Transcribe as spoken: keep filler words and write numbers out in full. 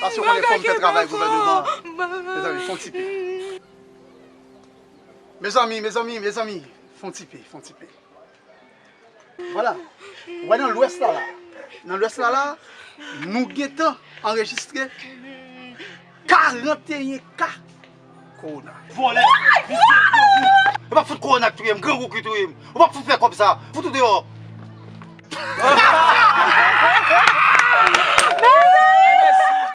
Paske w konnen fò m fè travay gouvènman. Mezanmi, fè yon ti pe. Mezanmi, mezanmi, mezanmi, fè yon ti pe, fè yon ti pe. Vwala. Ou wè nan lwès la la. Nan lwès la la, nou gentan anrejistre karanteyen ka kowona. Vòlè, visye, grangou. E pa fout kowona ki touye m, grangou ki touye m. Ou pa fout fè kòb sa. Fout ou deyò.